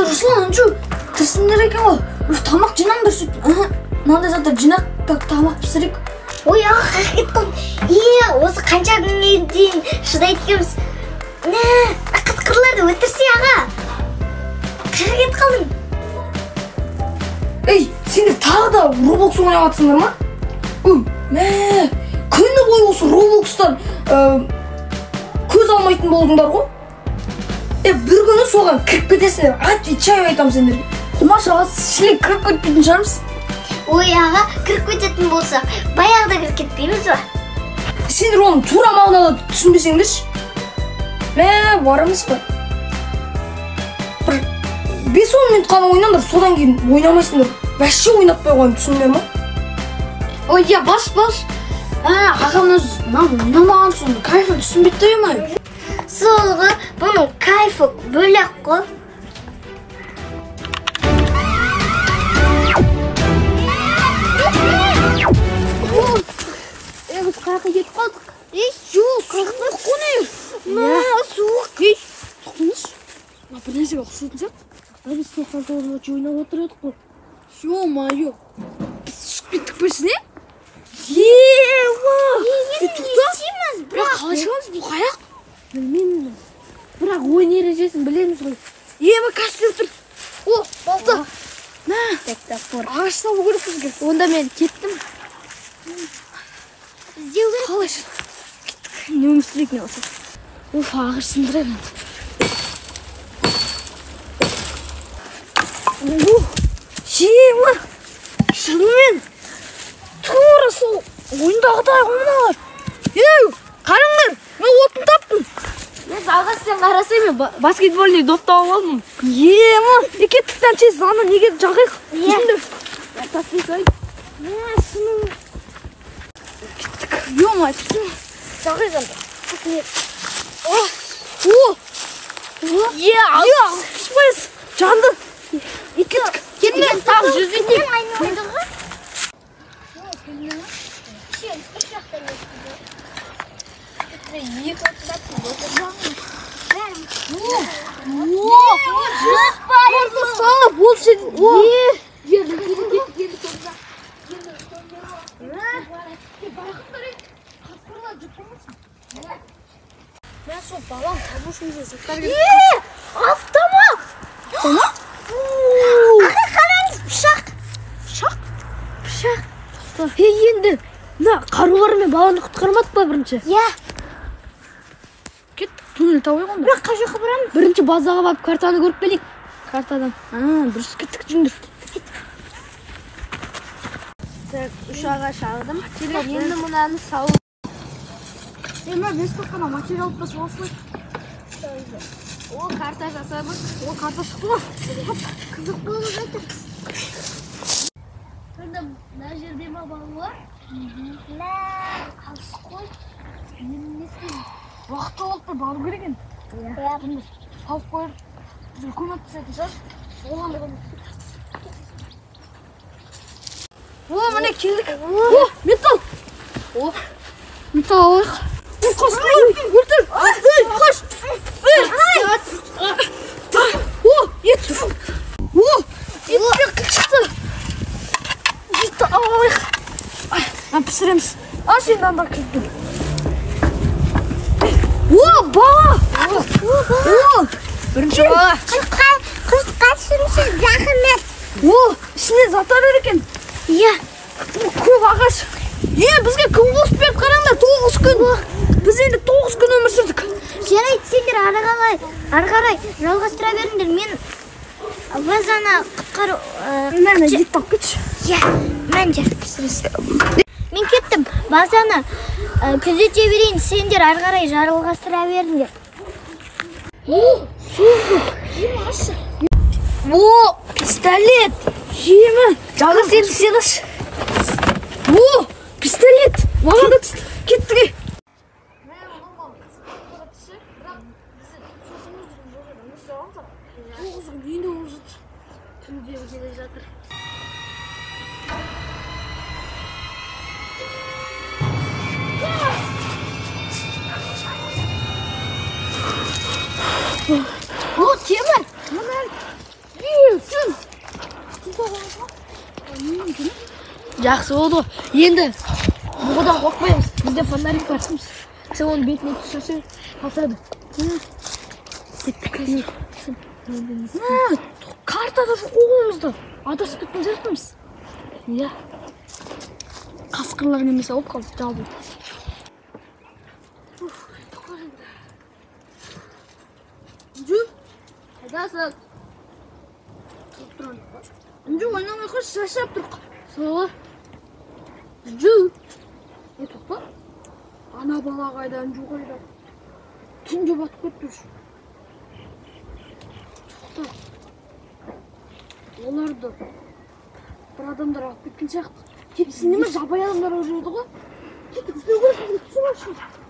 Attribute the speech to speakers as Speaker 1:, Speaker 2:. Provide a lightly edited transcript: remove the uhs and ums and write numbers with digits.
Speaker 1: Руслан, анжу, тірсіңдер екен ғой. Тамақ жинаңдар сөйтіп. Мынандай заттар жинақ, так тамақ пісірейік.
Speaker 2: Ой, аға, қайда кетіп қалдың? Осы қанша күнге дейін шыдайды екенбіз. Мә, қасқырларды өлтірсе, аға. Қайда кетіп қалдың?
Speaker 1: Ей, сендер тағы да Roblox ойнап жатсыңдар ма? Мә, күні бойы осы Robloxтан көз алмайтын болдыңдар ғой. Бір күні соған кіріп кетесіңдер. Отвечаю айтамын сендерге. Құмаш аға, шілік кіріп кетпейтін шығармыз.
Speaker 2: Ой, аға, кіріп кететін болсақ, баяғыда кіріп кетпейміз ба?
Speaker 1: Сендер оны тура мағынада түсінбесеңдерші. Мә, барамыз ба? Бір 5-10 минут қана ойнаңдар, содан кейін ойнамайсыңдар. Вообще ойнатпай қоямын, түсіндіңдер ма? Ой, я бас. Ағам өзі ойнамаған соң кайфын түсінбейді де ма?
Speaker 2: Сол ғой, бұның кайфы бөлек қой.
Speaker 1: Біз қаяққа кетіп қалдық? Жоқ, суық қой не? Мә, суық. Тоқтаңызшы. Мына бір нәрсеге ұқсайтын сияқты. Біз 99 ойнап отыр едік қой. Ё-моё. Біз түсіп кеттік пе не? Ева! Тоқта. Бірақ қалай шығамыз? Бұл қаяқ?
Speaker 3: Білмеймін. Бірақ ойын ережесін білеміз ғой.
Speaker 1: Ева, костер тұр. О, балта. Мә. Ағаш табу керек бізге.
Speaker 3: Онда мен кеттім.
Speaker 2: Іздеу керек.
Speaker 1: Қалай кеттік. Не өмір сүрейік не болса. Уф, ағаш сындырайық енді. Жема! Шынымен тура сол ойындағыдай ғой мыналар. Ей, қараңдар, мен отын таптым.
Speaker 3: Мен аға, сен қарасай, мен баскетбольный доп тауып алдым.
Speaker 1: Ема, кеттік тән тез, ана неге жағайық? Түсіндір.
Speaker 3: Тастай салайын.
Speaker 1: Мә, шынымен. Кеттік, ема, жағайық енді. О,
Speaker 3: Е,
Speaker 1: 60% жанды. Кеттік.
Speaker 3: Кеттік, тағы 100 беттей.
Speaker 1: Мен сол балам табу үшін бізге заттар керек.
Speaker 2: Автомат!
Speaker 1: Автомат?
Speaker 2: Аға, қараңыз, пышақ.
Speaker 1: Пышақ?
Speaker 2: Пышақ.
Speaker 3: Енді мына қарулармен баланы құтқармадық па бірінші?
Speaker 2: Иә.
Speaker 1: Кеттік, туннель табайық онда.
Speaker 2: Бірақ қай жаққа барамыз?
Speaker 3: Бірінші базаға барып картаны көріп келейік. Картадан.
Speaker 1: Дұрыс, кеттік, жүріңдер.
Speaker 3: Так, 3 ағаш алдым. Енді мынаны салып.
Speaker 1: Мына 5 қана материал алып басып алсай.
Speaker 3: О, карта жасадық.
Speaker 1: О, карта шықты ғой.
Speaker 2: Қызық болып жатыр. Сонда мына жерде ма балалар? Мә, алыс қой. Енді не істейміз?
Speaker 1: Уақыт жоғалтпай бару керек енді.
Speaker 2: Иә.
Speaker 1: Салып қойып, бізге көмектесетін шығар. Оған да О, міне келдік. О, металл. О, металл алайық. О, қасқыр, өлтір. Ей, қаш. Ей. О, ет. О, етпен қыл шықты. Етті алайық. Пісіреміз. Аш енді анда кіріп. О, бала. О, бірінші бала.
Speaker 2: Құтқа түсіңсіз, рахмет.
Speaker 1: О, ішінде заттар бар екен.
Speaker 2: Иә.
Speaker 1: Көп ағаш. Бізге күн қосып берді, қараңдар, 9 күн. Біз енді 9 күн өмір сүрдік.
Speaker 2: Жарайды, сендер ары қарай жалғастыра беріңдер. Мен базаны құтқару...
Speaker 1: Мә, ет тауып кетші.
Speaker 2: Иә, мән жер. Мен кеттім. Базаны күзете берейін, сендер ары қарай жалғастыра беріңдер.
Speaker 1: О, суық. О, пистолет. Жемі. Жалғыз енді сен аш. О, пистолет. Маған да түсті. Кеттік.
Speaker 3: Түнде келе жатыр.
Speaker 2: О, темір.
Speaker 3: Жақсы болды ғой. Енді бұғыдан қорықпаймыз. Бізде фонарик бар. Сен оның бетіне түсірсең, қашады. Кеттік.
Speaker 1: Карта да жоқ қолымызда. Адасып кеткен сияқтымыз.
Speaker 3: Иә.
Speaker 1: Қасқырлар немесе алып қалды жалбы. Інжу, қайдасың? Інжу, ойнамай қойшы, шаршап тұр.
Speaker 3: Сол. Інжу.
Speaker 1: Е, тоқта. Ана бала қайда, Інжу қайда? Түнде батып кетті уже. Тоқта. Оларды бір адамдар алып кеткен сияқты. Кетсін неме, жабайы адамдар жүреді ғой. Кеттік, іздеу керек, бізге түсіп алшы.